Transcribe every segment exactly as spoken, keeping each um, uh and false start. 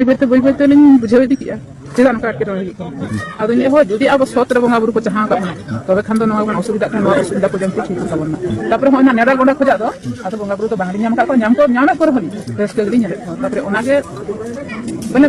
ᱵᱟᱹᱭ ᱵᱟᱹᱭᱛᱮ ᱵᱟᱹᱭ ᱵᱟᱹᱭᱛᱮ ᱞᱤᱧ ᱵᱩᱡᱷᱟᱹᱣ ᱤᱫᱤ ᱠᱮᱜᱼᱟ ᱪᱮᱫᱟᱜ ᱱᱚᱝᱠᱟ ᱮᱴᱠᱮᱴᱚᱬᱮ ᱦᱩᱭᱩᱜ ᱠᱟᱱᱟ᱾ ᱟᱫᱚᱧ ᱞᱟᱹᱭᱮᱫ ᱦᱳᱭ, ᱡᱩᱫᱤ ᱟᱵᱚ ᱥᱚᱛ ᱨᱮ ᱵᱚᱸᱜᱟ ᱵᱩᱨᱩ ᱠᱚ ᱪᱟᱦᱟᱣ ᱠᱟᱜ ᱵᱚᱱᱟ, ᱛᱚᱵᱮ ᱠᱷᱟᱱ ᱫᱚ ᱱᱚᱣᱟ ᱵᱚᱱ ᱚᱥᱩᱵᱤᱫᱷᱟᱜ ᱠᱷᱟᱱ ᱱᱚᱣᱟ ᱚᱥᱩᱵᱤᱫᱷᱟ ᱠᱚ ᱡᱚᱢ ᱠᱚ ᱴᱷᱤᱠ ᱛᱟᱵᱚᱱᱟ᱾ ᱛᱟᱯᱚᱨᱮ ᱦᱚᱸᱜᱼᱚᱭ ᱱᱟ ᱱᱮᱰᱟ ᱜᱚᱸᱰᱟ ᱠᱷᱚᱡᱟᱜ ᱫᱚ ᱟᱫᱚ ᱵᱚᱸᱜᱟ ᱵᱩᱨᱩ ᱫᱚ ᱵᱟᱝᱞᱤᱧ ᱧᱟᱢ ᱟᱠᱟᱫ ᱠᱚᱣᱟ, ᱧᱟᱢ ᱠᱚ ᱧᱟᱢᱮᱫ ᱠᱚ ᱨᱮᱦᱚᱸ ᱞᱤᱧ ᱨᱟᱹᱥᱠᱟᱹ ᱜᱮᱞᱤᱧ ᱧᱮᱞᱮᱫ ᱠᱚᱣᱟ᱾ ᱛᱟᱯᱚᱨᱮ ᱚᱱᱟᱜᱮ ᱢᱟᱱᱮ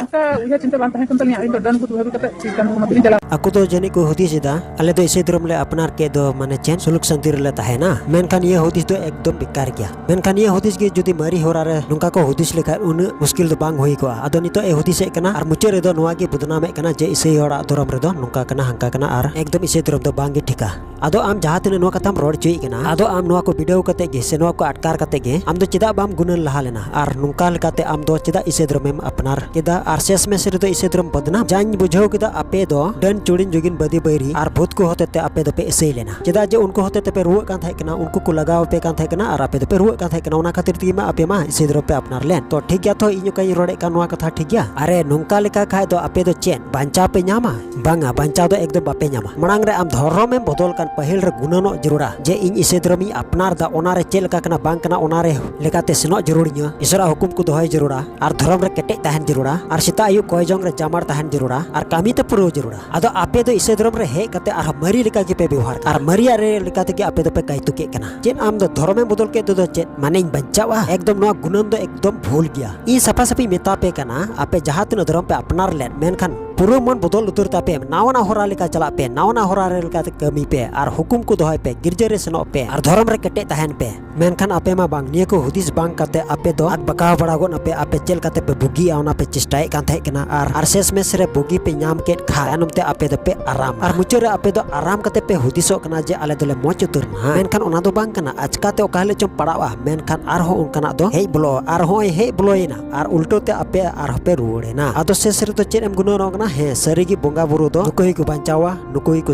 ᱚᱱᱠᱟ ᱩᱭᱦᱟᱹᱨ ᱪᱤᱱᱛᱟᱹ ᱵᱟᱝ ᱛᱟᱦᱮᱸ ᱠᱟᱱ ᱛᱟᱹᱞᱤᱧᱟ, ᱟᱹᱞᱤᱧ ᱫᱚ ᱰᱟᱹᱱ ᱵᱷᱩᱛ ᱵᱷᱟᱹᱵᱤ ᱠᱟᱛᱮ ᱪᱮᱫ ᱠᱟᱱ ᱠᱚ ᱢᱟᱛᱚᱞᱤᱧ ᱪᱟᱞᱟᱣ᱾ ᱟᱠᱚ ᱫᱚ ᱡᱟᱹᱱᱤᱡ ᱠᱚ ᱦᱩᱫᱤᱥ ᱮᱫᱟ, ᱟᱞᱮ ᱫᱚ ᱤᱥᱟᱹᱭ ᱫᱷᱚᱨᱚᱢ ᱞᱮ ᱟᱯᱱᱟᱨ ᱠᱮᱫ ᱫᱚ ᱢᱟᱱᱮ ᱪᱮᱫ ᱥᱩᱞᱩᱠ ᱥᱟᱱᱛᱤ ᱨᱮᱞᱮ ᱛᱟᱦᱮᱱᱟ, ᱢᱮᱱᱠᱷᱟᱱ ᱱᱤᱭᱟᱹ ᱦᱩᱫᱤᱥ ᱫᱚ ᱮᱠᱫᱚᱢ ᱵᱮᱠᱟᱨ ᱜᱮᱭᱟ᱾ ᱢᱮᱱᱠᱷᱟᱱ ᱱᱤᱭᱟᱹ ᱦᱩᱫᱤᱥ ᱜᱮ ᱡᱩᱫᱤ ᱢᱟᱹᱨᱤ ᱦᱚᱨᱟ ᱨᱮ ᱱᱚᱝᱠᱟ ᱠᱚ ᱦᱩᱫᱤᱥ ᱞᱮᱠᱷᱟᱡ ᱩᱱᱟᱹᱜ ᱢᱩᱥᱠᱤᱞ ᱫᱚ ᱵᱟᱝ ᱦᱩᱭ ᱠᱚᱜᱼᱟ᱾ ᱟᱫᱚ ᱱᱤᱛᱚᱜ ᱮ ᱦᱩᱫᱤᱥᱮᱫ ᱠᱟᱱᱟ ᱟᱨ ᱢᱩᱪᱟᱹᱫ ᱨᱮᱫᱚ ᱱᱚᱣᱟ ᱜᱮ ᱵᱚᱫᱱᱟᱢᱮᱫ ᱠᱟᱱᱟ ᱡᱮ ᱤᱥᱟᱹᱭ ᱦᱚᱲᱟᱜ ᱫᱷᱚᱨᱚᱢ ᱨᱮᱫᱚ ᱱᱚᱝᱠᱟ ᱠᱟᱱᱟ, ᱦᱟᱝᱠᱟ ᱠᱟᱱᱟ ᱟᱨ ᱮᱠᱫᱚᱢ ᱤᱥᱟᱹᱭ ᱫᱷᱚᱨᱚᱢ ᱫᱚ ᱵᱟᱝ ᱜᱮ ᱴᱷᱤᱠᱟ᱾ ᱟᱫᱚ ᱟᱢ ᱡᱟᱦᱟᱸ ᱛᱤᱱᱟᱹᱜ ᱱᱚᱣᱟ ᱠᱟᱛᱷᱟᱢ ᱨᱚᱲ ᱦᱚᱪᱚᱭᱮᱫ ᱠᱟᱱᱟ, ᱟᱫᱚ ᱟᱢ ᱱᱚᱣᱟ ᱠᱚ ᱵᱤᱰᱟᱹᱣ ᱠᱟᱛᱮ ᱜᱮ ᱥᱮ ᱱᱚᱣᱟ ᱠᱚ ᱟᱴᱠᱟᱨ ᱠᱟᱛᱮ ᱜᱮ ᱟᱢ ᱫᱚ ᱪᱮᱫᱟᱜ ᱵᱟᱢ ᱜᱩᱱᱟᱹᱱ ᱞᱟᱦᱟ ᱞᱮᱱᱟ? ᱟᱨ ᱱᱚᱝᱠᱟ ᱞᱮᱠᱟᱛᱮ ᱟᱢ ᱫᱚ ᱪᱮᱫᱟᱜ ᱤᱥᱟᱹᱭ ᱫᱷᱚᱨᱚᱢᱮᱢ ᱟᱯᱱᱟᱨ ᱠᱮᱫᱟ? ᱟᱨ ᱥᱮᱥ ᱢᱮᱥ ᱨᱮᱫᱚ ᱤᱥᱟᱹᱭ ᱫᱷᱚᱨᱚᱢ ᱵᱚᱫᱱᱟᱢ᱾ ᱡᱟᱧ ᱵᱩᱡᱷᱟᱹᱣ ᱠᱮᱫᱟ, ᱟᱯᱮ ᱫᱚ ᱰᱟᱹᱱ ᱪᱩᱲᱤᱱ ᱡᱩᱜᱤᱱ ᱵᱟᱹᱫᱤ ᱵᱟᱹᱭᱨᱤ ᱟᱨ ᱵᱷᱩᱛ ᱠᱚ ᱦᱚᱛᱮ ᱛᱮ ᱟᱯᱮ ᱫᱚᱯᱮ ᱤᱥᱟᱹᱭ ᱞᱮᱱᱟ᱾ ᱪᱮᱫᱟᱜ ᱡᱮ ᱩᱱᱠᱩ ᱦᱚᱛᱮ ᱛᱮᱯᱮ ᱨᱩᱣᱟᱹᱜ ᱠᱟᱱ ᱛᱟᱦᱮᱸ ᱠᱟᱱᱟ, ᱩᱱᱠᱩ ᱠᱚ ᱞᱟᱜᱟᱣ ᱟᱯᱮ ᱠᱟᱱ ᱛᱟᱦᱮᱸ ᱠᱟᱱᱟ ᱟᱨ ᱟᱯᱮ ᱫᱚᱯᱮ ᱨᱩᱣᱟᱹᱜ ᱠᱟᱱ ᱛᱟᱦᱮᱸ ᱠᱟᱱᱟ, ᱚᱱᱟ ᱠᱷᱟᱹᱛᱤᱨ ᱛᱮᱜᱮ ᱢᱟ ᱟᱯᱮ ᱢᱟ ᱤᱥᱟᱹᱭ ᱫᱷᱚᱨᱚᱢ ᱯᱮ ᱟᱯᱱᱟᱨ ᱞᱮᱱ᱾ ᱛᱚ ᱴᱷᱤᱠ ᱜᱮᱭᱟ, ᱛᱚ ᱤᱧ ᱚᱠᱟᱧ ᱨᱚᱲᱮᱫ ᱠᱟᱱ ᱱᱚᱣᱟ ᱠᱟᱛᱷᱟ ᱴᱷᱤᱠ ᱜᱮᱭᱟ? ᱟᱨᱮ ᱱᱚᱝᱠᱟ ᱞᱮᱠᱟ ᱠᱷᱟᱡ ᱫᱚ ᱟᱯᱮ ᱫᱚ ᱪᱮᱫ ᱵᱟᱧᱪᱟᱣ ᱯᱮ ᱧᱟᱢᱟ? ᱵᱟᱝᱟ, ᱵᱟᱧᱪᱟᱣ ᱫᱚ ᱮᱠᱫᱚᱢ ᱵᱟᱯᱮ ᱧᱟᱢᱟ᱾ ᱢᱟᱲᱟᱝ ᱨᱮ ᱟᱢ ᱫᱷᱚᱨᱚᱢᱮᱢ ᱵᱚᱫᱚᱞ ᱠᱟᱱ ᱯᱟᱹᱦᱤᱞ ᱨᱮ ᱜᱩᱱᱟᱹᱱᱚᱜ ᱡᱟᱹᱨᱩᱲᱟ ᱡᱮ ᱤᱧ ᱤᱥᱟᱹᱭ ᱫᱷᱚᱨᱚᱢᱤᱧ ᱟᱯᱱᱟᱨ ᱫᱟ, ᱚᱱᱟ ᱨᱮ ᱪᱮᱫ ᱞᱮᱠᱟ ᱠᱟᱱᱟ ᱵᱟᱝ ᱠᱟᱱᱟ ᱚᱱᱟ ᱨᱮ ᱞᱮᱠᱟᱛᱮ ᱥᱮᱱᱚᱜ ᱡᱟᱹᱨᱩᱲᱤᱧᱟᱹ, ᱤᱥᱚᱨᱟᱜ ᱦᱩᱠᱩᱢ ᱠᱚ ᱫᱚᱦᱚᱭ ᱡᱟᱹᱨᱩᱲᱟ, ᱟᱨ ᱫᱷᱚᱨᱚᱢ ᱨᱮ ᱠᱮᱴᱮᱡ ᱛᱟᱦᱮᱱ ᱡᱟᱹᱨᱩᱲᱟ, ᱟᱨ ᱥᱮᱛᱟᱜ ᱟᱹᱭᱩᱵ ᱠᱚᱭ ᱡᱚᱝ ᱨᱮ ᱡᱟᱢᱟᱲ ᱛᱟᱦᱮᱱ ᱡᱟᱹᱨᱩᱲᱟ, ᱟᱨ ᱠᱟᱹᱢᱤ ᱛᱮ ᱯᱩᱨᱟᱹᱣ ᱡᱟᱹᱨᱩᱲᱟ᱾ ᱟᱫᱚ ᱟᱯᱮ ᱫᱚ ᱤᱥᱟᱹᱭ ᱫᱷᱚᱨᱚᱢ ᱨᱮ ᱦᱮᱡ ᱠᱟᱛᱮ ᱟᱨᱦᱚᱸ ᱢᱟᱹᱨᱤ ᱞᱮᱠᱟ ᱜᱮᱯᱮ ᱵᱮᱵᱚᱦᱟᱨ ᱠᱟᱱᱟ, ᱟᱨ ᱢᱟᱹᱨᱤᱭᱟᱜ ᱨᱮ ᱞᱮᱠᱟ ᱛᱮᱜᱮ ᱟᱯᱮ ᱫᱚᱯᱮ ᱠᱟᱭᱛᱩᱠᱮᱫ ᱠᱟᱱᱟ᱾ ᱪᱮᱫ ᱟᱢ ᱫᱚ ᱫᱷᱚᱨᱚᱢᱮᱢ ᱵᱚᱫᱚᱞ ᱠᱮᱫ ᱛᱮᱫᱚ ᱪᱮᱫ ᱢᱟᱱᱮᱧ ᱵᱟᱧᱪᱟᱣᱟ? ᱮᱠᱫᱚᱢ ᱱᱚᱣᱟ ᱜᱩᱱᱟᱹᱱ ᱫᱚ ᱮᱠᱫᱚᱢ ᱵᱷᱩᱞ ᱜᱮᱭᱟ᱾ ᱤᱧ ᱥᱟᱯᱷᱟ ᱥᱟᱹᱯᱷᱤ ᱢᱮᱛᱟ ᱯᱮ ᱠᱟᱱᱟ, ᱟᱯᱮ ᱡᱟᱦᱟᱸ ᱛᱤᱱᱟᱹᱜ ᱫᱷᱚᱨᱚᱢ ᱯᱮ ᱟᱯᱱᱟᱨ ᱞᱮᱫ, ᱢᱮᱱᱠᱷᱟᱱ ᱯᱩᱨᱟᱹ ᱢᱚᱱ ᱵᱚᱫᱚᱞ ᱩᱛᱟᱹᱨ ᱛᱟᱯᱮ, ᱱᱟᱣᱟ ᱱᱟᱣᱟ ᱦᱚᱨᱟ ᱞᱮᱠᱟ ᱪᱟᱞᱟᱜ ᱯᱮ, ᱱᱟᱣᱟ ᱱᱟᱣᱟ ᱦᱚᱨᱟ ᱨᱮ ᱞᱮᱠᱟᱛᱮ ᱠᱟᱹᱢᱤ ᱯᱮ, ᱟᱨ ᱦᱩᱠᱩᱢ ᱠᱚ ᱫᱚᱦᱚᱭ ᱯᱮ, ᱜᱤᱨᱡᱟᱹ ᱨᱮ ᱥᱮᱱᱚᱜ ᱯᱮ, ᱟᱨ ᱫᱷᱚᱨᱚᱢ ᱨᱮ ᱠᱮᱴᱮᱡ ᱛᱟᱦᱮᱱ ᱯᱮ᱾ ᱢᱮᱱᱠᱷᱟᱱ ᱟᱯᱮ ᱢᱟ ᱵᱟᱝ, ᱱᱤᱭᱟᱹ ᱠᱚ ᱦᱩᱫᱤᱥ ᱵᱟᱝ ᱠᱟᱛᱮ ᱟᱯᱮ ᱫᱚ ᱟᱫ ᱵᱟᱠᱟᱣ ᱵᱟᱲᱟ ᱜᱚᱫ ᱱᱟᱯᱮ, ᱟᱯᱮ ᱪᱮᱫ ᱞᱮᱠᱟᱛᱮ ᱯᱮ ᱵᱩᱜᱤᱜᱼᱟ ᱚᱱᱟ ᱯᱮ ᱪᱮᱥᱴᱟᱭᱮᱫ ᱠᱟᱱ ᱛᱟᱦᱮᱸ ᱠᱟᱱᱟ, ᱟᱨ ᱟᱨ ᱥᱮᱥ ᱢᱮᱥ ᱨᱮ ᱵᱩᱜᱤ ᱯᱮ ᱧᱟᱢ ᱠᱮᱫ ᱠᱷᱟᱱ ᱛᱟᱭᱱᱚᱢ ᱛᱮ ᱟᱯᱮ ᱫᱚᱯᱮ ᱟᱨᱟᱢ, ᱟᱨ ᱢᱩᱪᱟᱹᱫ ᱨᱮ ᱟᱯᱮ ᱫᱚ ᱟᱨᱟᱢ ᱠᱟᱛᱮ ᱯᱮ ᱦᱩᱫᱤᱥᱚᱜ ᱠᱟᱱᱟ ᱡᱮ ᱟᱞᱮ ᱫᱚᱞᱮ ᱢᱚᱡᱽ ᱩᱛᱟᱹᱨ ᱱᱟ, ᱢᱮᱱᱠᱷᱟᱱ ᱚᱱᱟ ᱫᱚ ᱵᱟᱝ ᱠᱟᱱᱟ᱾ ᱟᱪᱠᱟᱛᱮ ᱚᱠᱟ ᱦᱤᱞᱳᱜ ᱪᱚᱢ ᱯᱟᱲᱟᱜᱼᱟ, ᱢᱮᱱᱠᱷᱟᱱ ᱟᱨᱦᱚᱸ ᱚᱱᱠᱟᱱᱟᱜ ᱫᱚ ᱦᱮᱡ ᱵᱚᱞᱚᱜᱼᱟ, ᱟᱨ ᱦᱚᱸᱜᱼᱚᱭ ᱦᱮᱡ ᱵᱚᱞᱚᱭᱮᱱᱟ, ᱟᱨ ᱩᱞᱴᱟᱹ ᱛᱮ ᱟᱯᱮ ᱟᱨᱦᱚᱸ ᱯᱮ ᱨᱩᱣᱟᱹᱲᱮᱱᱟ᱾ ᱟᱫᱚ ᱥᱮᱥ ᱨᱮᱫᱚ ᱪᱮᱫ ᱮᱢ ᱜᱩᱱᱟᱹᱱᱚᱜ ᱠᱟᱱᱟ? ᱦᱮᱸ, ᱥᱟᱹᱨᱤ ᱜᱮ ᱵᱚᱸᱜᱟ ᱵᱩᱨᱩ ᱫᱚ ᱱᱩᱠᱩ ᱜᱮᱠᱚ ᱵᱟᱧᱪᱟᱣᱟ, ᱱᱩᱠᱩ ᱜᱮᱠᱚ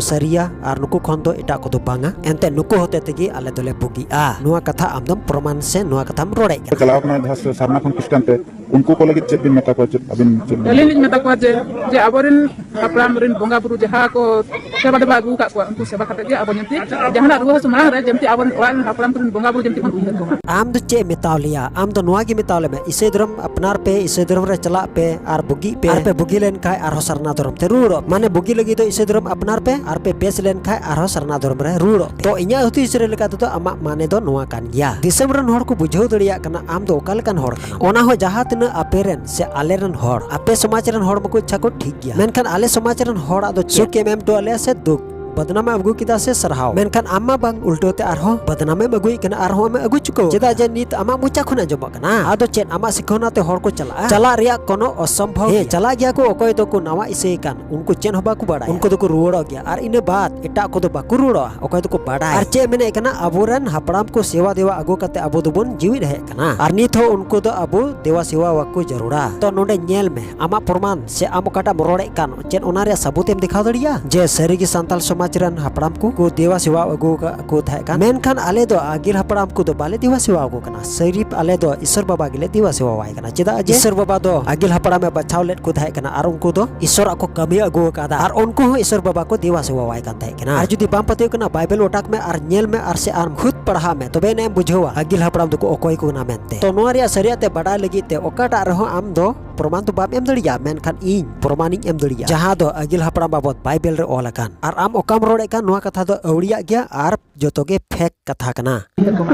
ᱥᱟᱹᱨᱤᱭᱟ, ᱟᱨ ᱱᱩᱠᱩ ᱠᱷᱚᱱ ᱫᱚ ᱮᱴᱟᱜ ᱠᱚᱫᱚ ᱵᱟᱝᱟ, ᱮᱱᱛᱮ ᱱᱩᱠᱩ ᱦᱚᱛᱮ ᱛᱮᱜᱮ ᱟᱞᱮ ᱫᱚᱞᱮ ᱵᱩᱜᱤᱜᱼᱟ᱾ ᱱᱚᱣᱟ ᱠᱟᱛᱷᱟ ᱟᱢ ᱫᱚᱢ ᱯᱨᱚᱢᱟᱱ ᱥᱮ ᱱᱚᱣᱟ ᱠᱟᱛᱷᱟᱢ ᱨᱚᱲᱮᱫ ᱠᱟᱱᱟ᱾ ᱪᱟᱞᱟᱣ ᱠᱟᱱᱟ ᱡᱟᱦᱟᱸ ᱥᱟᱨᱱᱟ ᱠᱷᱚᱱ ᱠᱷᱨᱤᱥᱴᱟᱱ ᱛᱮ, ᱩᱱᱠᱩ ᱠᱚ ᱞᱟᱹᱜᱤᱫ ᱪᱮᱫ ᱵᱤᱱ ᱢᱮᱛᱟ ᱠᱚᱣᱟ? ᱪᱮᱫ ᱟᱹᱵᱤᱱ ᱪᱮᱫ ᱵᱤᱱ ᱟᱹᱞᱤᱧ ᱞᱤᱧ ᱢᱮᱛᱟ ᱠᱚᱣᱟ ᱡᱮ, ᱡᱮ ᱟᱵᱚᱨᱮᱱ ᱦᱟᱯᱲᱟᱢ ᱨᱮᱱ ᱵᱚᱸᱜᱟ ᱵᱩᱨᱩ ᱡᱟᱦᱟᱸ ᱠᱚ ᱥᱮᱵᱟ ᱫᱮᱵᱟ ᱟᱹᱜᱩ ᱟᱠᱟᱫ ᱠᱚᱣᱟ, ᱩᱱᱠᱩ ᱥᱮᱵᱟ ᱠᱟᱛᱮ ᱜᱮ ᱟᱵᱚ ᱡᱮᱢᱛᱤ ᱡᱟᱦᱟᱱᱟᱜ ᱨᱩᱣᱟᱹ ᱦᱟᱹᱥᱩ ᱢᱟᱲᱟᱝ ᱨᱮ ᱡᱮᱢᱛᱤ ᱟᱵᱚᱨᱮᱱ ᱚᱲᱟᱜ ᱨᱮᱱ ᱦᱟᱯᱲᱟᱢ ᱠᱚᱨᱮᱱ ᱵᱚᱸᱜᱟ ᱵᱩᱨᱩ ᱡᱮᱢᱛᱤ ᱵᱚᱱ ᱩᱭᱦᱟᱹᱨ ᱠᱚᱣᱟ᱾ ᱟᱢ ᱫᱚ ᱪᱮᱫ ᱮᱢ ᱢᱮᱛᱟᱣ ᱞᱮᱭᱟ? ᱟᱢ ᱫᱚ ᱱᱚᱣᱟ ᱜᱮ ᱢᱮᱛᱟᱣ ᱞᱮᱢᱮ, ᱤᱥᱟᱹᱭ ᱫᱷᱚᱨᱚᱢ ᱟᱯᱱᱟᱨ ᱯᱮ, ᱤᱥᱟᱹᱭ ᱫᱷᱚᱨᱚᱢ ᱨᱮ ᱪᱟᱞᱟᱜ ᱯᱮ ᱟᱨ ᱵᱩᱜᱤᱜ ᱯᱮ᱾ ᱟᱨ ᱯᱮ ᱵᱩᱜᱤ ᱞᱮᱱ ᱠᱷᱟᱡ ᱟᱨᱦᱚᱸ ᱥᱟᱨᱱᱟ ᱫᱷᱚᱨᱚᱢ ᱛᱮ ᱨᱩᱣᱟᱹᱲᱚᱜ᱾ ᱢᱟᱱᱮ ᱵᱩᱜᱤ ᱞᱟᱹᱜᱤᱫ ᱫᱚ ᱤᱥᱟᱹᱭ ᱫᱷᱚᱨᱚᱢ ᱟᱯᱱᱟᱨ ᱯᱮ ᱟᱨ ᱯᱮ ᱵᱮᱥ ᱞᱮᱱ ᱠᱷᱟᱡ ᱟᱨᱦᱚᱸ ᱥᱟᱨᱱᱟ ᱫᱷᱚᱨᱚᱢ ᱨᱮ ᱨᱩᱣᱟᱹᱲᱚᱜ ᱯᱮ᱾ ᱛᱚ ᱤᱧᱟᱹᱜ ᱦᱩᱫᱤᱥ ᱨᱮ ᱞᱮᱠᱟ ᱛᱮᱫᱚ ᱟᱢᱟᱜ ᱢᱟᱱᱮ ᱫᱚ ᱱᱚᱣᱟ ᱠᱟᱱ ᱜᱮᱭᱟ᱾ ᱫᱤᱥᱚᱢ ᱨᱮᱱ ᱦᱚᱲ ᱠᱚ ᱵᱩᱡᱷᱟᱹᱣ ᱫᱟᱲᱮᱭᱟᱜ ᱠᱟᱱᱟ ᱟᱢ ᱫᱚ ᱚᱠᱟ ᱞᱮᱠᱟᱱ ᱦᱚᱲ ᱠᱟᱱᱟᱢ᱾ ᱚᱱᱟ ᱦᱚᱸ ᱡᱟᱦᱟᱸ ᱛᱤᱱᱟᱹᱜ ᱟᱯᱮ ᱨᱮᱱ ᱥᱮ ᱟᱞᱮ ᱨᱮᱱ ᱦᱚᱲ, ᱟᱯᱮ ᱥᱚᱢᱟᱡᱽ ᱨᱮᱱ ᱦᱚᱲ ᱢᱟᱠᱚ ᱟᱪᱪᱷᱟ ᱠᱚ ᱴᱷᱤᱠ ᱜᱮᱭᱟ, ᱢᱮᱱᱠᱷᱟᱱ ᱟᱞᱮ ᱥᱚᱢᱟᱡᱽ ᱨᱮᱱ ᱦᱚᱲᱟᱜ ᱫᱚ ᱪᱮᱫ? ᱥᱩᱠ ᱮᱢ ᱮᱢ ᱦᱚᱴᱚ ᱟᱞᱮᱭᱟ ᱥᱮ ᱫᱩᱠ? ᱵᱚᱫᱱᱟᱢ ᱮ ᱟᱹᱜᱩ ᱠᱮᱫᱟ ᱥᱮ ᱥᱟᱨᱦᱟᱣ? ᱢᱮᱱᱠᱷᱟᱱ ᱟᱢ ᱢᱟ ᱵᱟᱝ, ᱩᱞᱴᱟᱹ ᱛᱮ ᱟᱨᱦᱚᱸ ᱵᱚᱫᱱᱟᱢ ᱮᱢ ᱟᱹᱜᱩᱭᱮᱫ ᱠᱟᱱᱟ, ᱟᱨᱦᱚᱸ ᱮᱢ ᱟᱹᱜᱩ ᱪᱩᱠᱟᱹᱣ᱾ ᱪᱮᱫᱟᱜ ᱡᱮ ᱱᱤᱛ ᱟᱢᱟᱜ ᱢᱚᱪᱟ ᱠᱷᱚᱱ ᱟᱸᱡᱚᱢᱚᱜ ᱠᱟᱱᱟ᱾ ᱟᱫᱚ ᱪᱮᱫ ᱟᱢᱟᱜ ᱥᱤᱠᱷᱟᱹᱣᱱᱟ ᱛᱮ ᱦᱚᱲ ᱠᱚ ᱪᱟᱞᱟᱜᱼᱟ? ᱪᱟᱞᱟᱜ ᱨᱮᱭᱟᱜ ᱠᱳᱱᱳ ᱚᱥᱚᱢᱵᱷᱚᱵ ᱦᱮᱸ, ᱜᱮᱭᱟ᱾ ᱪᱟᱞᱟᱜ ᱜᱮᱭᱟ ᱠᱚ ᱚᱠᱚᱭ ᱫᱚᱠᱚ ᱱᱟᱣᱟ ᱤᱥᱟᱹᱭ ᱠᱟᱱ, ᱩᱱᱠᱩ ᱪᱮᱫ ᱦᱚᱸ ᱵᱟᱠᱚ ᱵᱟᱲᱟᱭᱟ᱾ ᱩᱱᱠᱩ ᱫᱚᱠᱚ ᱨᱩᱣᱟᱹᱲᱚᱜ ᱜᱮᱭᱟ, ᱟᱨ ᱤᱱᱟᱹ ᱵᱟᱫ ᱮᱴᱟᱜ ᱠᱚᱫᱚ ᱵᱟᱠᱚ ᱨᱩᱣᱟᱹᱲᱚᱜᱼᱟ ᱚᱠᱚᱭ ᱫᱚᱠᱚ ᱵᱟᱰᱟᱭ᱾ ᱟᱨ ᱪᱮᱫ ᱢᱮᱱᱮᱫ ᱠᱟᱱᱟ, ᱟᱵᱚᱨᱮᱱ ᱦᱟᱯᱲᱟᱢ ᱠᱚ ᱥᱮᱣᱟ ᱫᱮᱣᱟ ᱟᱹᱜᱩ ᱠᱟᱛᱮ ᱟᱵᱚ ᱫᱚᱵᱚᱱ ᱡᱤᱣᱤᱫ ᱦᱮᱡ ᱠᱟᱱᱟ, ᱟᱨ ᱱᱤᱛ ᱦᱚᱸ ᱩᱱᱠᱩ ᱫᱚ ᱟᱵᱚ ᱫᱮᱣᱟ ᱥᱮᱣᱟ ᱟᱠᱚ ᱡᱟᱹᱨᱩᱲᱟ᱾ ᱛᱚ ᱱᱚᱰᱮ ᱧᱮᱞ ᱢᱮ, ᱟᱢᱟᱜ ᱯᱨᱚᱢᱟᱱ ᱥᱮ ᱟᱢ ᱚᱠᱟᱴᱟᱜ ᱮᱢ ᱨᱚᱲᱮᱫ ᱠᱟᱱ, ᱪᱮᱫ ᱚᱱᱟ ᱨᱮᱭᱟᱜ ᱥᱟᱹᱵᱩᱛ ᱮᱢ ᱫᱮᱠᱷᱟᱣ ᱫᱟᱲᱮᱭᱟᱜᱼᱟ ᱡᱮ ᱥᱟᱹᱨᱤ ᱜᱮ ᱥᱟᱱᱛᱟᱲ ᱥᱚᱢᱟᱡᱽ ᱨᱮᱱ ᱦᱟᱯᱲᱟᱢ ᱠᱚ ᱠᱚ ᱫᱮᱣᱟ ᱥᱮᱣᱟ ᱟᱹᱜᱩ ᱟᱠᱟᱫ ᱠᱚ ᱛᱟᱦᱮᱸ ᱠᱟᱱ? ᱢᱮᱱᱠᱷᱟᱱ ᱟᱞᱮ ᱫᱚ ᱟᱹᱜᱤᱞ ᱦᱟᱯᱲᱟᱢ ᱠᱚᱫᱚ ᱵᱟᱞᱮ ᱫᱮᱣᱟ ᱥᱮᱣᱟ ᱟᱠᱚ ᱠᱟᱱᱟ, ᱥᱤᱨᱤᱯ ᱟᱞᱮ ᱫᱚ ᱤᱥᱚᱨ ᱵᱟᱵᱟ ᱜᱮᱞᱮ ᱫᱮᱣᱟ ᱥᱮᱣᱟ ᱟᱭ ᱠᱟᱱᱟ᱾ ᱪᱮᱫᱟᱜ ᱡᱮ ᱤᱥᱚᱨ ᱵᱟᱵᱟ ᱫᱚ ᱟᱹᱜᱤᱞ ᱦᱟᱯᱲᱟᱢᱮ ᱵᱟᱪᱷᱟᱣ ᱞᱮᱫ ᱠᱚ ᱛᱟᱦᱮᱸ ᱠᱟᱱᱟ ᱟᱨ ᱩᱱᱠᱩ ᱫᱚ ᱤᱥᱚᱨᱟᱜ ᱠᱚ ᱠᱟᱹᱢᱤ ᱟᱹᱜᱩ ᱟᱠᱟᱫᱟ, ᱟᱨ ᱩᱱᱠᱩ ᱦᱚᱸ ᱤᱥᱚᱨ ᱵᱟᱵᱟ ᱠᱚ ᱫᱮᱣᱟ ᱥᱮᱣᱟ ᱟᱭ ᱠᱟᱱ ᱛᱟᱦᱮᱸ ᱠᱟᱱᱟ᱾ ᱟᱨ ᱡᱩᱫᱤ ᱵᱟᱢ ᱯᱟᱹᱛᱭᱟᱹᱣ ᱠᱟᱱᱟ, ᱵᱟᱭᱵᱮᱞ ᱚᱴᱟᱜ ᱢᱮ ᱟᱨ ᱧᱮᱞ ᱢᱮ, ᱟᱨ ᱥᱮ ᱟᱨ ᱠᱷᱩᱫ ᱯᱟᱲᱦᱟᱜ ᱢᱮ, ᱛᱚᱵᱮ ᱮᱱᱮ ᱮᱢ ᱵᱩᱡᱷᱟᱹᱣᱟ ᱟᱹᱜᱤᱞ ᱦᱟᱯᱲᱟᱢ ᱫᱚᱠᱚ ᱚᱠᱚᱭ ᱠᱚ ᱠᱟᱱᱟ ᱢᱮᱱᱛᱮ᱾ ᱛᱚ ᱱᱚᱣᱟ ᱨᱮᱭᱟᱜ ᱥᱟᱹᱨᱤᱭᱟᱜ ᱛᱮ ᱵᱟᱰᱟᱭ ᱞᱟᱹᱜᱤᱫ ᱛᱮ ᱚᱠᱟᱴᱟᱜ ᱨᱮᱦᱚᱸ ᱟᱢ ᱫᱚ ᱯᱨᱚᱢᱟᱱ ᱫᱚ ᱵᱟᱢ ᱮᱢ ᱫᱟᱲᱮᱭᱟᱜᱼᱟ, ᱢᱮᱱᱠᱷᱟᱱ ᱤᱧ ᱯᱨᱚᱢᱟᱱᱤᱧ ᱮᱢ ᱫᱟᱲᱮᱭᱟᱜᱼᱟ, ᱡᱟᱦᱟᱸ ᱫᱚ ᱟᱹᱜᱤᱞ ᱦᱟᱯᱲᱟᱢ ᱵᱟᱵᱚᱫ ᱵᱟᱭᱵᱮᱞ ᱨᱮ ᱚᱞ ᱟᱠᱟᱱ᱾ ᱟᱨ ᱟᱢ ᱚᱠᱟᱢ ᱨᱚᱲᱮᱫ ᱠᱟᱱ, ᱱᱚᱣᱟ ᱠᱟᱛᱷᱟ ᱫᱚ ᱟᱹᱣᱲᱤᱭᱟᱜ ᱜᱮᱭᱟ ᱟᱨ ᱡᱚᱛᱚ ᱜᱮ ᱯᱷᱮᱠ ᱠᱟᱛᱷᱟ ᱠᱟᱱᱟ᱾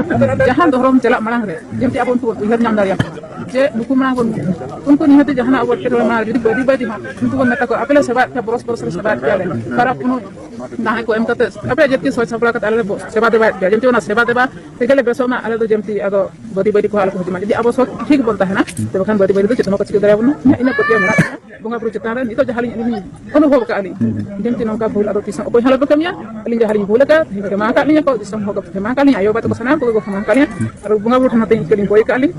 ᱡᱟᱦᱟᱸ ᱫᱷᱚᱨᱚᱢ ᱪᱟᱞᱟᱜ ᱢᱟᱲᱟᱝ ᱨᱮ ᱡᱮᱢᱛᱤ ᱟᱵᱚ ᱩᱱᱠᱩ ᱵᱚᱱ ᱩᱭᱦᱟᱹᱨ ᱧᱟᱢ ᱫᱟᱲᱮᱭᱟᱠᱚᱣᱟ ᱡᱮ ᱱᱩᱠᱩ ᱢᱟᱲᱟᱝ ᱵᱚᱱ, ᱩᱱᱠᱩ ᱱᱤᱦᱟᱹᱛ ᱡᱟᱦᱟᱱᱟᱜ ᱟᱵᱚ ᱮᱴᱠᱮᱴᱚᱬᱮ ᱢᱟᱲᱟᱝ ᱨᱮ ᱡᱩᱫᱤ ᱵᱟᱹᱫᱤ ᱵᱟᱹᱫᱤ ᱦᱚᱸ ᱩᱱᱠᱩ ᱵᱚᱱ ᱢᱮᱛᱟ ᱠᱚᱣᱟ, "ᱟᱯᱮ ᱞᱮ ᱥᱮᱵᱟᱭᱮᱫ ᱯᱮᱭᱟ, ᱵᱚᱨᱚᱥ ᱵᱚᱨᱚᱥ ᱞᱮ ᱥᱮᱵᱟᱭᱮᱫ ᱯᱮᱭᱟ, ᱯᱟᱨᱟᱵᱽ ᱯᱩᱱᱟᱹᱭ ᱫᱟᱦᱮ ᱠᱚ ᱮᱢ ᱠᱟᱛᱮ ᱟᱯᱮᱭᱟᱜ ᱡᱟᱹᱛᱤ ᱥᱚᱡᱽ ᱥᱟᱯᱲᱟᱣ ᱠᱟᱛᱮ ᱟᱞᱮ ᱞᱮ ᱥᱮᱵᱟ ᱫᱮᱵᱟᱭᱮᱫ ᱯᱮᱭᱟ, ᱡᱮᱢᱛᱤ ᱚᱱᱟ ᱥᱮᱵᱟ ᱫᱮᱵᱟ ᱛᱮᱜᱮ ᱞᱮ ᱵᱮᱥᱚᱜ ᱢᱟ, ᱟᱞᱮ ᱫᱚ ᱡᱮᱢᱛᱤ ᱟᱫᱚ ᱵᱟᱹᱫᱤ ᱵᱟᱹᱫᱤ ᱠᱚᱦᱚᱸ ᱟᱞᱚ ᱠᱚ ᱦᱤᱡᱩᱜ ᱢᱟ, ᱡᱩᱫᱤ ᱟᱵᱚ ᱥᱚᱛ ᱴᱷᱤᱠ ᱵᱚᱱ ᱛᱟᱦᱮᱱᱟ, ᱛᱚᱵᱮ ᱠᱷᱟᱱ ᱵᱟᱹᱫᱤ ᱵᱟᱹᱫᱤ ᱫᱚ ᱪᱮᱫ ᱦᱚᱸ ᱠᱚ ᱪᱤᱠᱟᱹ ᱫᱟᱲᱮᱭᱟᱵᱚᱱᱟ, ᱤᱧᱟᱹᱜ ᱤᱱᱟᱹ ᱯᱟᱹᱛᱭᱟᱹᱣ ᱢᱮᱱᱟᱜ ᱛᱤᱧᱟ᱾ ᱵᱚᱸᱜᱟ ᱵᱩᱨᱩ ᱪᱮᱛᱟᱱ ᱨᱮ ᱱᱤᱛᱚᱜ ᱡᱟᱦᱟᱸ ᱞᱤᱧ ᱚᱱᱩᱵᱷᱚᱵ ᱟᱠᱟᱫᱼᱟ ᱞᱤᱧ, ᱡᱮᱢᱛᱤ ᱱᱚᱝᱠᱟ ᱵᱷᱩᱞ ᱟᱫᱚ ᱛᱤᱥ ᱦᱚᱸ ᱚᱠᱚᱭ ᱦᱚᱸ ᱟᱞᱚ ᱯᱮ ᱠᱟᱹᱢᱤᱭᱟ, ᱟᱹᱞᱤᱧ ᱡᱟᱦᱟᱸ ᱞᱤᱧ ᱵᱷᱩᱞ ᱟᱠᱟᱫ, ᱛᱮᱦᱮᱧ ᱠᱚ ᱠᱷᱮᱢᱟ ᱟᱠᱟᱫ ᱞᱤᱧᱟ ᱠᱚ, ᱫᱤᱥᱚᱢ ᱦᱚᱲ ᱠᱚ ᱠᱷᱮᱢᱟ ᱟᱠᱟᱫ ᱞᱤᱧᱟ, ᱟᱭᱳ ᱵᱟᱵᱟ ᱛᱟᱠᱚ ᱥᱟᱱᱟᱢ ᱠᱚᱜᱮ ᱠᱚ ᱠᱷᱮᱢᱟ ᱟᱠᱟᱫ ᱞᱤᱧᱟ, ᱟᱨ ᱵᱚᱸᱜᱟ ᱵᱩᱨᱩ ᱴᱷᱮᱱ ᱦᱚᱸ ᱛᱮᱦᱮᱧ ᱤᱱᱠᱟᱹ ᱞᱤᱧ ᱠᱚᱭ ᱟᱠᱟᱫ ᱞᱤᱧ᱾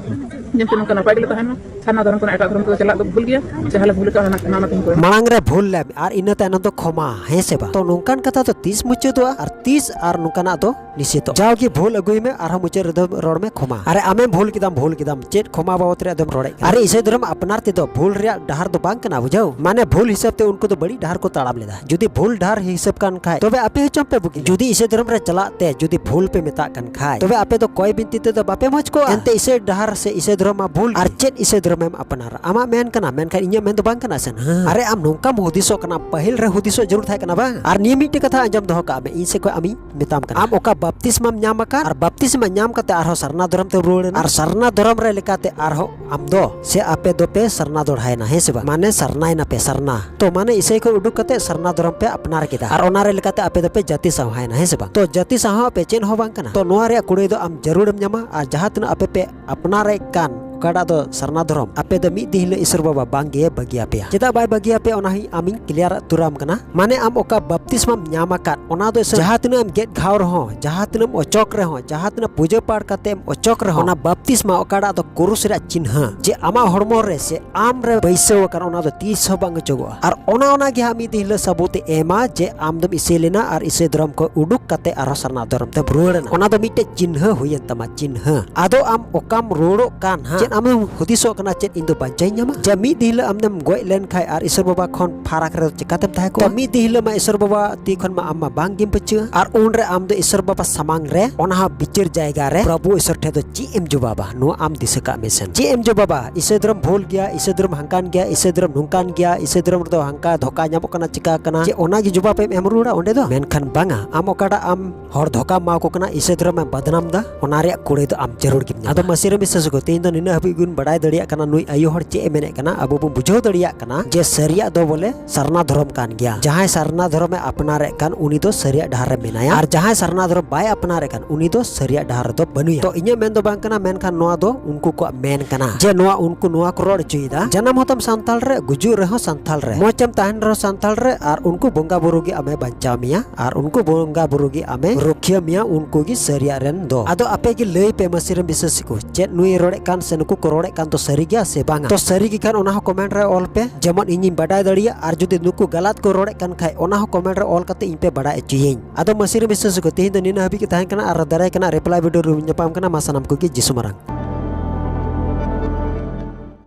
ᱧᱮᱞᱛᱮ ᱱᱚᱝᱠᱟ ᱱᱟᱯᱟᱭ ᱜᱮᱞᱮ ᱛᱟᱦᱮᱱ ᱢᱟ᱾ ᱥᱟᱨᱱᱟ ᱫᱷᱚᱨᱚᱢ ᱠᱷᱚᱱᱟᱜ ᱮᱴᱟᱜ ᱫᱷᱚᱨᱚᱢ ᱛᱮᱫᱚ ᱪᱟᱞᱟᱜ ᱫᱚ ᱵᱷᱩᱞ ᱜᱮᱭᱟ᱾ ᱡᱟᱦᱟᱸ ᱞᱮ ᱵᱷᱩᱞ ᱟᱠᱟᱫ, ᱚᱱᱟ, ᱚᱱᱟ ᱢᱟᱛᱮᱧ ᱠᱚᱭ᱾ ᱢᱟᱲᱟᱝ ᱨᱮ ᱵᱷᱩᱞ ᱞᱮᱢ ᱟᱨ ᱤᱱᱟᱹ ᱛᱟᱭᱱᱚᱢ ᱫᱚ ᱠᱷᱚᱢᱟ, ᱦᱮᱸ ᱥᱮ ᱵᱟᱝ? ᱛᱚ ᱱᱚᱝᱠᱟᱱ ᱠᱟᱛᱷᱟ ᱫᱚ ᱛᱤᱥ ᱢᱩᱪᱟᱹᱫᱚᱜᱼᱟ ᱟᱨ ᱛᱤᱥ ᱟᱨ ᱱᱚᱝᱠᱟᱱᱟᱜ ᱫᱚ ᱱᱤᱥᱪᱤᱛᱚᱜᱼᱟ? ᱡᱟᱣᱜᱮ ᱵᱷᱩᱞ ᱟᱹᱜᱩᱭ ᱢᱮ, ᱟᱨᱦᱚᱸ ᱢᱩᱪᱟᱹᱫ ᱨᱮᱫᱚ ᱨᱚᱲ ᱢᱮ ᱠᱷᱚᱢᱟ᱾ ᱟᱨᱮ ᱟᱢᱮᱢ ᱵᱷᱩᱞ ᱠᱮᱫᱟᱢ, ᱵᱷᱩᱞ ᱠᱮᱫᱟᱢ, ᱪᱮᱫ ᱠᱷᱚᱢᱟ ᱵᱟᱵᱚᱫ ᱨᱮ ᱟᱫᱚᱢ ᱨᱚᱲᱮᱫ ᱠᱟᱱᱟ? ᱟᱨᱮ ᱤᱥᱟᱹᱭ ᱫᱷᱚᱨᱚᱢ ᱟᱯᱱᱟᱨ ᱛᱮᱫᱚ ᱵᱷᱩᱞ ᱨᱮᱭᱟᱜ ᱰᱟᱦᱟᱨ ᱫᱚ ᱵᱟᱝ ᱠᱟᱱᱟ, ᱵᱩᱡᱷᱟᱹᱣ? ᱢᱟᱱᱮ ᱵᱷᱩᱞ ᱦᱤᱥᱟᱹᱵ ᱛᱮ ᱩᱱᱠᱩ ᱫᱚ ᱵᱟᱹᱲᱤᱡ ᱰᱟᱦᱟᱨ ᱠᱚ ᱛᱟᱲᱟᱢ ᱞᱮᱫᱟ᱾ ᱡᱩᱫᱤ ᱵᱷᱩᱞ ᱰᱟᱦᱟᱨ ᱦᱤᱥᱟᱹᱵ ᱠᱟᱱ ᱠᱷᱟᱡ, ᱛᱚᱵᱮ ᱟᱯᱮ ᱦᱚᱸ ᱪᱚᱝ ᱯᱮ ᱵᱩᱜᱤ᱾ ᱡᱩᱫᱤ ᱤᱥᱟᱹᱭ ᱫᱷᱚᱨᱚᱢ ᱨᱮ ᱪᱟᱞᱟᱜ ᱛᱮ ᱡᱩᱫᱤ ᱵᱷᱩᱞ ᱯᱮ ᱢᱮᱛᱟᱜ ᱠᱟᱱ ᱠᱷᱟᱡ, ᱛᱚᱵᱮ ᱟᱯᱮ ᱫᱚ ᱠᱚᱭ ᱵᱤᱱᱛᱤ ᱛᱮᱫᱚ ᱵᱟᱯᱮ ᱢᱚᱡᱽ ᱠᱚᱜᱼᱟ᱾ ᱮᱱᱛᱮ ᱤᱥᱟᱹᱭ ᱰᱟᱦᱟᱨ ᱥᱮ ᱤᱥᱟᱹᱭ ᱫᱷᱚᱨᱚᱢ ᱢᱟ ᱵᱷᱩᱞ, ᱟᱨ ᱪᱮᱫ ᱤᱥᱟᱹᱭ ᱫᱷᱚᱨᱚᱢ ᱮᱢ ᱟᱯᱱᱟᱨᱟ? ᱟᱢᱟᱜ ᱢᱮᱱ ᱠᱟᱱᱟ, ᱢᱮᱱᱠᱷᱟᱱ ᱤᱧᱟᱹᱜ ᱢᱮᱱ ᱫᱚ ᱵᱟᱝ ᱠᱟᱱᱟ ᱥᱮ᱾ ᱦᱮᱸ᱾ ᱟᱨᱮ ᱟᱢ ᱱᱚᱝᱠᱟᱢ ᱦᱩᱫᱤᱥᱚᱜ ᱠᱟᱱᱟ, ᱯᱟᱹᱦᱤᱞ ᱨᱮ ᱦᱩᱫᱤᱥᱚᱜ ᱡᱟᱹᱨᱩᱲ ᱛᱟᱦᱮᱸ ᱠᱟᱱᱟ ᱵᱟᱝ? ᱟᱨ ᱱᱤᱭᱟᱹ ᱢᱤᱫᱴᱮᱡ ᱠᱟᱛᱷᱟ ᱟᱸᱡᱚᱢ ᱫᱚᱦᱚ ᱠᱟᱜ ᱢᱮ, ᱤᱧ ᱥᱮᱫ ᱠᱷᱚᱱ ᱟᱢᱤᱧ ᱢᱮᱛᱟᱢ ᱠᱟᱱᱟ᱾ ᱟᱢ ᱚᱠᱟ ᱵᱟᱯᱛᱤᱥᱢᱟᱢ ᱧᱟᱢ ᱟᱠᱟᱫ, ᱟᱨ ᱵᱟᱯᱛᱤᱥᱢᱟ ᱧᱟᱢ ᱠᱟᱛᱮ ᱟᱨᱦᱚᱸ ᱥᱟᱨᱱᱟ ᱫᱷᱚᱨᱚᱢ ᱛᱮᱢ ᱨᱩᱣᱟᱹᱲ ᱮᱱᱟ, ᱟᱨ ᱥᱟᱨᱱᱟ ᱫᱷᱚᱨᱚᱢ ᱨᱮ ᱞᱮᱠᱟᱛᱮ ᱟᱨᱦᱚᱸ ᱟᱢ ᱫᱚ ᱥᱮ ᱟᱯᱮ ᱫᱚᱯᱮ ᱥᱟᱨᱱᱟ ᱫᱚᱲᱦᱟᱭᱮᱱᱟ, ᱦᱮᱸ ᱥᱮ ᱵᱟᱝ? ᱢᱟᱱᱮ ᱥᱟᱨᱱᱟᱭᱮᱱᱟ ᱯᱮ, ᱥᱟᱨᱱᱟ᱾ ᱛᱚ ᱢᱟᱱᱮ ᱤᱥᱟᱹᱭ ᱠᱷᱚᱱ ᱩᱰᱩᱠ ᱠᱟᱛᱮ ᱥᱟᱨᱱᱟ ᱫᱷᱚᱨᱚᱢ ᱯᱮ ᱟᱯᱱᱟᱨ ᱠᱮᱫᱟ, ᱟᱨ ᱚᱱᱟ ᱨᱮ ᱞᱮᱠᱟᱛᱮ ᱟᱯᱮ ᱫᱚᱯᱮ ᱡᱟᱹᱛᱤ ᱥᱟᱶᱦᱟᱭᱮᱱᱟ, ᱦᱮᱸ ᱥᱮ ᱵᱟᱝ? ᱛᱚ ᱡᱟᱹᱛᱤ ᱥᱟᱶᱦᱟ ᱯᱮ ᱪᱮᱫ ᱦᱚᱸ ᱵᱟᱝ ᱠᱟᱱᱟ᱾ ᱛᱚ ᱱᱚᱣᱟ ᱨᱮᱭᱟᱜ ᱠᱩᱲᱟᱹᱭ ᱫᱚ ᱟᱢ ᱡᱟᱹᱨᱩᱲᱮᱢ ᱧᱟᱢᱟ, ᱟᱨ ᱡᱟᱦᱟᱸ ᱛᱤᱱᱟᱹᱜ ᱟᱯᱮ ᱯᱮ ᱟᱯᱱᱟᱨᱮᱫ ᱠᱟᱱ ᱚᱠᱟᱴᱟᱜ ᱫᱚ ᱥᱟᱨᱱᱟ ᱫᱷᱚᱨᱚᱢ, ᱟᱯᱮ ᱫᱚ ᱢᱤᱫ ᱫᱤᱱ ᱦᱤᱞᱳᱜ ᱤᱥᱚᱨ ᱵᱟᱵᱟ ᱵᱟᱝ ᱜᱮ ᱵᱟᱹᱜᱤ ᱟᱯᱮᱭᱟ᱾ ᱪᱮᱫᱟᱜ ᱵᱟᱭ ᱵᱟᱹᱜᱤ ᱟᱯᱮᱭᱟ, ᱚᱱᱟ ᱦᱚᱸ ᱟᱢᱤᱧ ᱠᱞᱤᱭᱟᱨ ᱩᱛᱟᱹᱨᱟᱢ ᱠᱟᱱᱟ᱾ ᱢᱟᱱᱮ ᱟᱢ ᱚᱠᱟ ᱵᱟᱯᱛᱤᱥᱢᱟᱢ ᱧᱟᱢ ᱟᱠᱟᱫ, ᱚᱱᱟ ᱫᱚ ᱤᱥᱚᱨ ᱡᱟᱦᱟᱸ ᱛᱤᱱᱟᱹᱜ ᱮᱢ ᱜᱮᱫ ᱜᱷᱟᱣ ᱨᱮᱦᱚᱸ, ᱡᱟᱦᱟᱸ ᱛᱤᱱᱟᱹᱜ ᱮᱢ ᱚᱪᱚᱜ ᱨᱮᱦᱚᱸ, ᱡᱟᱦᱟᱸ ᱛᱤᱱᱟᱹᱜ ᱯᱩᱡᱟᱹ ᱯᱟᱴ ᱠᱟᱛᱮ ᱮᱢ ᱚᱪᱚᱜ ᱨᱮᱦᱚᱸ, ᱚᱱᱟ ᱵᱟᱯᱛᱤᱥᱢᱟ ᱚᱠᱟᱴᱟᱜ ᱫᱚ ᱠᱩᱨᱩᱥ ᱨᱮᱭᱟᱜ ᱪᱤᱱᱦᱟᱹ, ᱡᱮ ᱟᱢᱟᱜ ᱦᱚᱲᱢᱚ ᱨᱮ ᱥᱮ ᱟᱢ ᱨᱮ ᱵᱟᱹᱭᱥᱟᱹᱣ ᱟᱠᱟᱱ, ᱚᱱᱟ ᱫᱚ ᱛᱤᱥ ᱦᱚᱸ ᱵᱟᱝ ᱚᱪᱚᱜᱚᱜᱼᱟ᱾ ᱟᱨ ᱚᱱᱟ, ᱚᱱᱟ ᱜᱮ ᱦᱟᱸᱜ ᱢᱤᱫ ᱫᱤᱱ ᱦᱤᱞᱳᱜ ᱥᱟᱹᱵᱩᱛ ᱮ ᱮᱢᱟ ᱡᱮ ᱟᱢ ᱫᱚᱢ ᱤᱥᱟᱹᱭ ᱞᱮᱱᱟ ᱟᱨ ᱤᱥᱟᱹᱭ ᱫᱷᱚᱨᱚᱢ ᱠᱷᱚᱱ ᱩᱰᱩᱠ ᱠᱟᱛᱮ ᱟᱨᱦᱚᱸ ᱥᱟᱨᱱᱟ ᱫᱷᱚᱨᱚᱢ ᱛᱮᱢ ᱨᱩᱣᱟᱹᱲ ᱮᱱᱟ᱾ ᱚᱱᱟ ᱫᱚ ᱢᱤᱫᱴᱮᱡ ᱪᱤᱱᱦᱟᱹ ᱦᱩᱭᱮᱱ ᱛᱟᱢᱟ, ᱪᱤᱱᱦᱟᱹ᱾ ᱟᱫᱚ ᱟᱢ ᱚᱠᱟᱢ ᱨᱩᱣᱟᱹᱲᱚᱜ ᱠᱟᱱ ᱦᱟᱸᱜ, ᱪᱮᱫ ᱟᱢᱮᱢ ᱦᱩᱫᱤᱥᱚᱜ ᱠᱟᱱᱟ ᱪᱮᱫ ᱤᱧ ᱫᱚ ᱵᱟᱧᱪᱟᱣᱤᱧ ᱧᱟᱢᱟ? ᱡᱮ ᱢᱤᱫ ᱫᱤᱱ ᱦᱤᱞᱳᱜ ᱟᱢ ᱫᱚᱢ ᱜᱚᱡ ᱞᱮᱱ ᱠᱷᱟᱡ ᱟᱨ ᱤᱥᱚᱨ ᱵᱟᱵᱟ ᱠᱷᱚᱱ ᱯᱷᱟᱨᱟᱠ ᱨᱮ ᱪᱮᱠᱟᱛᱮᱢ ᱛᱟᱦᱮᱸ ᱠᱚᱜᱼᱟ? ᱛᱚ ᱢᱤᱫ ᱫᱤᱱ ᱦᱤᱞᱳᱜ ᱢᱟ ᱤᱥᱚᱨ ᱵᱟᱵᱟ ᱛᱤ ᱠᱷᱚᱱ ᱢᱟ ᱟᱢ ᱢᱟ ᱵᱟᱝ ᱜᱮᱢ ᱵᱟᱹᱪᱟᱹᱜᱼᱟ᱾ ᱟᱨ ᱩᱱ ᱨᱮ ᱟᱢ ᱫᱚ ᱤᱥᱚᱨ ᱵᱟᱵᱟ ᱥᱟᱢᱟᱝ ᱨᱮ, ᱚᱱᱟ ᱦᱚᱸ ᱵᱤᱪᱟᱹᱨ ᱡᱟᱭᱜᱟ ᱨᱮ, ᱯᱨᱚᱵᱷᱩ ᱤᱥᱚᱨ ᱴᱷᱮᱱ ᱫᱚ ᱪᱮᱫ ᱮᱢ ᱡᱚᱵᱟᱵᱟ? ᱱᱚᱣᱟ ᱟᱢ ᱫᱤᱥᱟᱹ ᱠᱟᱜ ᱢᱮ ᱥᱮ᱾ ᱪᱮᱫ ᱮᱢ ᱡᱚᱵᱟᱵᱟ? ᱤᱥᱟᱹᱭ ᱫᱷᱚᱨᱚᱢ ᱵᱷᱩᱞ ᱜᱮᱭᱟ, ᱤᱥᱟᱹᱭ ᱫᱷᱚᱨᱚᱢ ᱦᱟᱝᱠᱟᱱ ᱜᱮᱭᱟ, ᱤᱥᱟᱹᱭ ᱫᱷᱚᱨᱚᱢ ᱱᱚᱝᱠᱟᱱ ᱜᱮᱭᱟ, ᱤᱥᱟᱹᱭ ᱫᱷᱚᱨᱚᱢ ᱨᱮᱫᱚ ᱦᱟᱝᱠᱟ ᱫᱷᱳᱠᱟ ᱧᱟᱢᱚᱜ ᱠᱟᱱᱟ, ᱪᱤᱠᱟ ᱠᱟᱱᱟ, ᱪᱮᱫ ᱚᱱᱟ ᱜᱮ ᱡᱚᱵᱟᱵ ᱮᱢ ᱮᱢ ᱨᱩᱣᱟᱹᱲᱟ ᱚᱸᱰᱮ ᱫᱚ? ᱢᱮᱱᱠᱷᱟᱱ ᱵᱟᱝᱟ, ᱟᱢ ᱚᱠᱟᱴᱟᱜ ᱟᱢ ᱦᱚᱲ ᱫᱷᱳᱠᱟᱢ ᱮᱢᱟ ᱠᱚ ᱠᱟᱱᱟ, ᱤᱥᱟᱹᱭ ᱫᱷᱚᱨᱚᱢ ᱮᱢ ᱵᱟᱫᱱᱟᱢ ᱫᱟ, ᱚᱱᱟ ᱨᱮᱭᱟᱜ ᱠᱩᱲᱟᱹᱭ ᱫᱚ ᱟᱢ ᱡᱟᱹᱨᱩᱲ ᱜᱮᱢ ᱧᱟᱢᱟ᱾ ᱟᱫᱚ ᱢᱟᱹᱥᱤ ᱨᱮ ᱵᱤᱥᱥᱟᱹᱥ ᱠᱚ, ᱛᱮᱦᱮᱧ ᱫᱚ ᱱᱤᱱᱟᱹᱜ ᱦᱟᱹᱵᱤᱡ ᱵᱚᱱ ᱵᱟᱲᱟᱭ ᱫᱟᱲᱮᱭᱟᱜ ᱠᱟᱱᱟ, ᱱᱩᱭ ᱟᱭᱳ ᱦᱚᱲ ᱪᱮᱫ ᱮ ᱢᱮᱱᱮᱫ ᱠᱟᱱᱟ, ᱟᱵᱚ ᱵᱚᱱ ᱵᱩᱡᱷᱟᱹᱣ ᱫᱟᱲᱮᱭᱟᱜ ᱠᱟᱱᱟ ᱡᱮ ᱥᱟᱹᱨᱤᱭᱟᱜ ᱫᱚ ᱵᱚᱞᱮ ᱥᱟᱨᱱᱟ ᱫᱷᱚᱨᱚᱢ ᱠᱟᱱ ᱜᱮᱭᱟ᱾ ᱡᱟᱦᱟᱸᱭ ᱥᱟᱨᱱᱟ ᱫᱷᱚᱨᱚᱢ ᱮ ᱟᱯᱱᱟᱨᱮᱫ ᱠᱟᱱ, ᱩᱱᱤ ᱫᱚ ᱥᱟᱹᱨᱤᱭᱟᱜ ᱰᱟᱦᱟᱨ ᱨᱮ ᱢᱮᱱᱟᱭᱟ, ᱟᱨ ᱡᱟᱦᱟᱸᱭ ᱥᱟᱨᱱᱟ ᱫᱷᱚᱨᱚᱢ ᱵᱟᱭ ᱟᱯᱱᱟᱨᱮᱫ ᱠᱟᱱ, ᱩᱱᱤ ᱫᱚ ᱥᱟᱹᱨᱤᱭᱟᱜ ᱰᱟᱦᱟᱨ ᱨᱮᱫᱚ ᱵᱟᱹᱱᱩᱭᱟ᱾ ᱛᱚ ᱤᱧᱟᱹᱜ ᱢᱮᱱ ᱫᱚ ᱵᱟᱝ ᱠᱟᱱᱟ, ᱢᱮᱱᱠᱷᱟᱱ ᱱᱚᱣᱟ ᱫᱚ ᱩᱱᱠᱩ ᱠᱚᱣᱟᱜ ᱢᱮᱱ ᱠᱟᱱᱟ ᱡᱮ ᱱᱚᱣᱟ ᱩᱱᱠᱩ ᱱᱚᱣᱟ ᱠᱚ ᱨᱚᱲ ᱦᱚᱪᱚᱭᱮᱫᱟ, ᱡᱟᱱᱟᱢ ᱦᱚᱸᱛᱟᱢ ᱥᱟᱱᱛᱟᱲ ᱨᱮ, ᱜᱩᱡᱩᱜ ᱨᱮᱦᱚᱸ ᱥᱟᱱᱛᱟᱲ ᱨᱮ, ᱢᱚᱡᱽ ᱮᱢ ᱛᱟᱦᱮᱱ ᱨᱮᱦᱚᱸ ᱥᱟᱱᱛᱟᱲ ᱨᱮ, ᱟᱨ ᱩᱱᱠᱩ ᱵᱚᱸᱜᱟ ᱵᱩᱨᱩ ᱜᱮ ᱟᱢᱮ ᱵᱟᱧᱪᱟᱣ ᱢᱮᱭᱟ, ᱟᱨ ᱩᱱᱠᱩ ᱵᱚᱸᱜᱟ ᱵᱩᱨᱩ ᱜᱮ ᱟᱢᱮ ᱨᱩᱠᱷᱤᱭᱟᱹ ᱢᱮᱭᱟ, ᱩᱱᱠᱩ ᱜᱮ ᱥᱟᱹᱨᱤᱭᱟᱜ ᱨᱮᱱ ᱫᱚ᱾ ᱟᱫᱚ ᱟᱯᱮ ᱜᱮ ᱞᱟᱹᱭ ᱯᱮ ᱢᱟᱹᱥᱤ ᱨᱮᱱ ᱵᱤᱥᱥᱟᱹᱥᱤ ᱠᱚ, ᱪᱮᱫ ᱱᱩᱭᱮ ᱨᱚᱲᱮᱫ ᱠᱟᱱ ᱥᱮ ᱠᱚ ᱨᱚᱲᱮᱫ ᱠᱟᱱ ᱫᱚ ᱥᱟᱹᱨᱤ ᱜᱮᱭᱟ ᱥᱮ ᱵᱟᱝᱟ? ᱛᱚ ᱥᱟᱹᱨᱤ ᱜᱮ ᱠᱷᱟᱱ ᱚᱱᱟ ᱦᱚᱸ ᱠᱚᱢᱮᱱᱴ ᱨᱮ ᱚᱞ ᱯᱮ, ᱡᱮᱢᱚᱱ ᱤᱧᱤᱧ ᱵᱟᱰᱟᱭ ᱫᱟᱲᱮᱭᱟᱜ, ᱟᱨ ᱡᱩᱫᱤ ᱱᱩᱠᱩ ᱜᱟᱞᱟᱛ ᱠᱚ ᱨᱚᱲᱮᱫ ᱠᱟᱱ ᱠᱷᱟᱡ ᱚᱱᱟ ᱦᱚᱸ ᱠᱚᱢᱮᱱᱴ ᱨᱮ ᱚᱞ ᱠᱟᱛᱮ ᱤᱧ ᱯᱮ ᱵᱟᱰᱟᱭ ᱦᱚᱪᱚᱭᱟᱹᱧ᱾ ᱟᱫᱚ ᱢᱟᱹᱥᱤ ᱨᱮ ᱢᱤᱥᱮᱥ ᱠᱚ, ᱛᱮᱦᱮᱧ ᱫᱚ ᱱᱤᱱᱟᱹᱜ ᱦᱟᱹᱵᱤᱡ ᱜᱮ ᱛᱟᱦᱮᱸ ᱠᱟᱱᱟ, ᱟᱨ ᱫᱟᱨᱟᱭ ᱠᱟᱱᱟ ᱨᱤᱯᱞᱟᱭ ᱵᱷᱤᱰᱤᱭᱳ ᱨᱮ ᱧᱟᱯᱟᱢ ᱠᱟᱱᱟ᱾ ᱢᱟ ᱥᱟᱱᱟᱢ ᱠᱚᱜᱮ ᱡᱤᱥᱩ ᱢᱟᱨᱟᱝ᱾